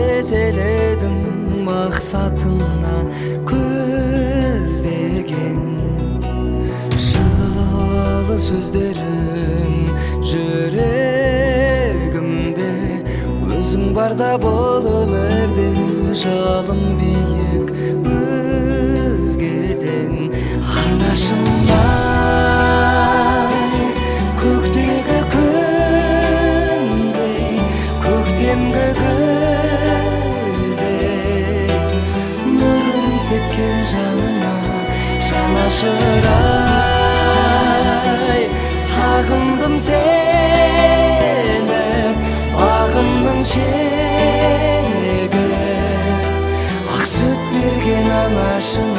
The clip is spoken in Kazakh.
Жетеледің мақсатына көздеген. Жылы сөздерің жүрегімде, өзің барда бұл өмірде жалын биік өзгеден. Анашым ай, көктегі күндей, көктемгі гүлдей, нұрын сепкен жаныма жанашыр ай. Сағындым сені, бағымның шегі, ақ сүт берген анашым.